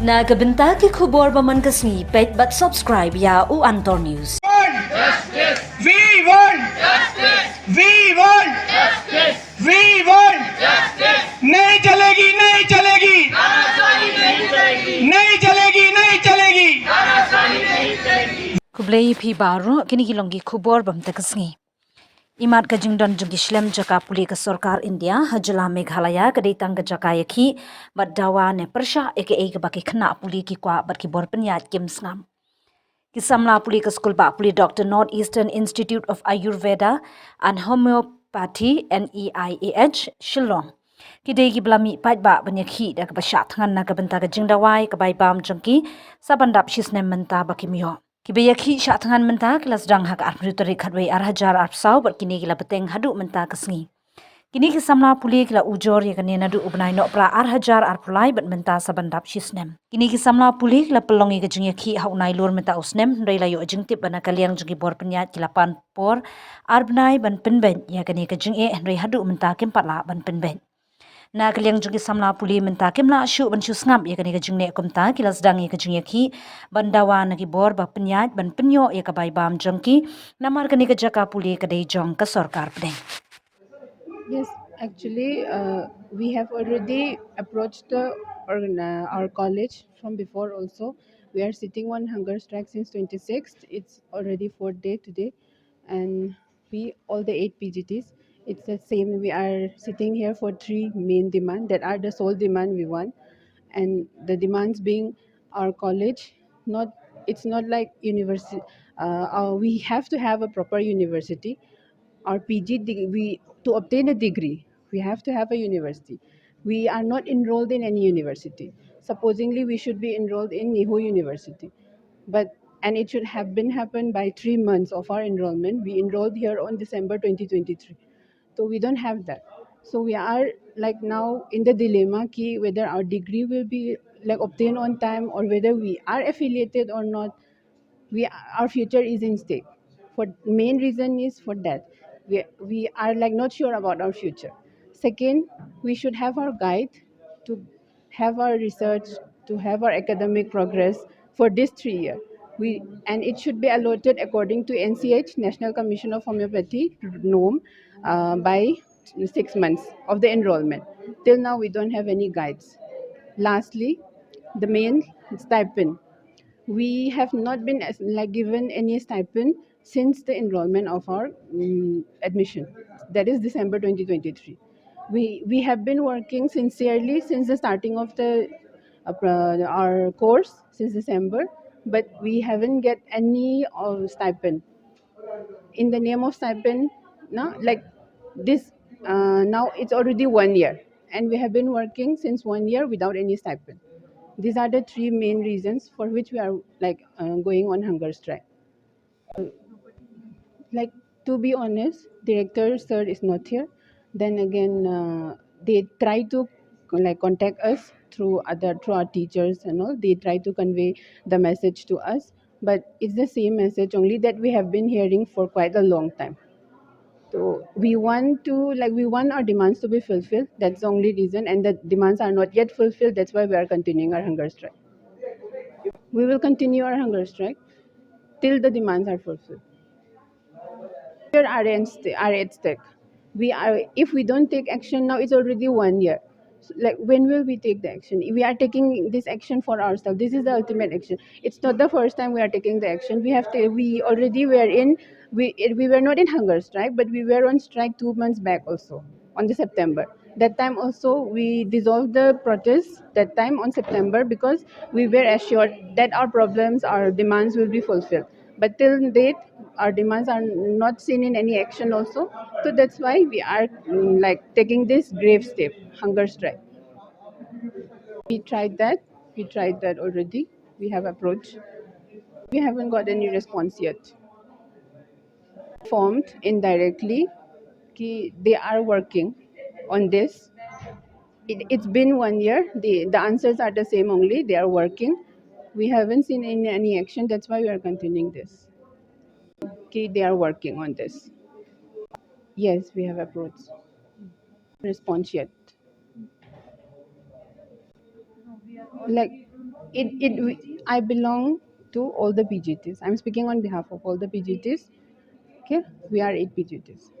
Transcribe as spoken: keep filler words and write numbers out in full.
Na ka bynta ki khubor ba man ka sngi, peit bad subscribe ïa u Antor News. We want justice. We want justice. We want justice. We want justice. नहीं चलेगी, नहीं चलेगी. नहीं चलेगी, नहीं चलेगी. Khublei phi baroh, kine ki long ki khubor ba mynta ka sngi. Imat ka jingdon jong ki shlem jaka pule ka sorkar India ha jylla Meghalaya ka dei tang ka jaka ïakhih bad dawa ne pyrshah ïa kaei kaba ki khynnah pule ki kwah bad ki bor pynïaid kim sngap. Ki samla pule ka skul bah pule Doctor North Eastern Institute of Ayurveda and Homeopathy, N E I A H, Shillong, ki dei kiba la mih paidbah ban ïakhih da kaba shah thngan na ka bynta ka jingdawa ïa ka bai bam jong ki sa ban dap shi snem mynta ba kim ïoh. Kiba ïakhih shah thngan mynta ki la sdang ha ka arphew tarik khatwei ar hajar arphew saw bad kine ki la bteng haduh mynta ka sngi. Kine ki samla pule ki la ujor ïa kane naduh u bnai Nohprah ar hajar arphew lai bad mynta sa ban dap shi snem. Kine ki samla pule ki la pynlong ïa ka jingïakhih ha u Nailur mynta u snem, hynrei la ïoh jingtip ba na ka liang jong ki bor pynïaid ki la pan por ar bnai ban pynbeit ïa kane ka jingeh, hynrei haduh mynta kim pat lah ban pynbeit. Na ka liang jong ki samla pule mynta kim lah shuh ban shu sngap ïa kane ka jingneh, kumta ki la sdang ïa ka jingïakhih ban dawa na ki bor ba pynïaid ban pynïoh ïa ka bai bam jong ki, namar kane ka jaka pule ka dei jong ka sorkar pdeng. Yes, actually, uh, we have already approached the organ- uh, our college from before also. We are sitting on hunger strike since twenty-sixth. It's already fourth day today, and we, all the eight P G Ts, it's the same. We are sitting here for three main demand that are the sole demand we want, and the demands being our college, not, it's not like university. Uh, our, we have to have a proper university. Our P G deg- we, to obtain a degree, we have to have a university. We are not enrolled in any university. Supposingly, we should be enrolled in NEHU University, but, and it should have been happened by three months of our enrollment. We enrolled here on December twenty twenty-three, so we don't have that. So we are, like, now in the dilemma ki whether our degree will be, like, obtained on time or whether we are affiliated or not. We, our future is in stake. For main reason is for that we, we are, like, not sure about our future. Second, we should have our guide to have our research, to have our academic progress for this three year. We, and it should be allotted according to N C H, National Commission of Homeopathy, norm, uh, by six months of the enrollment. Till now, we don't have any guides. Lastly, the main stipend. We have not been as- like, given any stipend since the enrollment of our, mm, admission, that is December twenty twenty-three. We, we have been working sincerely since the starting of the, uh, pro- our course since December, but we haven't get any, uh, stipend. In the name of stipend, no, like, this, uh, now it's already one year, and we have been working since one year without any stipend. These are the three main reasons for which we are, like, uh, going on hunger strike. Like, to be honest, director sir is not here. Then again, uh, they try to, like, contact us through other, through our teachers and all. They try to convey the message to us, but it's the same message only that we have been hearing for quite a long time. So we want to, like, we want our demands to be fulfilled. That's the only reason, and the demands are not yet fulfilled. That's why we are continuing our hunger strike. We will continue our hunger strike till the demands are fulfilled. Here are, in st- are at stake. We are, if we don't take action now, it's already one year. So, like, when will we take the action? We are taking this action for ourselves. This is the ultimate action. It's not the first time we are taking the action. We have to, we already were in, we it- we were not in hunger strike, but we were on strike two months back also, on the September. That time also we dissolved the protest that time on September because we were assured that our problems, our demands will be fulfilled. But till date, our demands are not seen in any action also. So that's why we are, mm, like, taking this grave step, hunger strike. We tried that. We tried that already. We have approached. We haven't got any response yet. Informed indirectly ki they are working on this. It, it's been one year. The, the answers are the same only. They are working. We haven't seen any, any action. That's why we are continuing this. Ki they are working on this. Yes, we have approached. Response yet. Like, It, it, I belong to all the P G Ts. I'm speaking on behalf of all the P G Ts. Okay, we are eight P G Ts.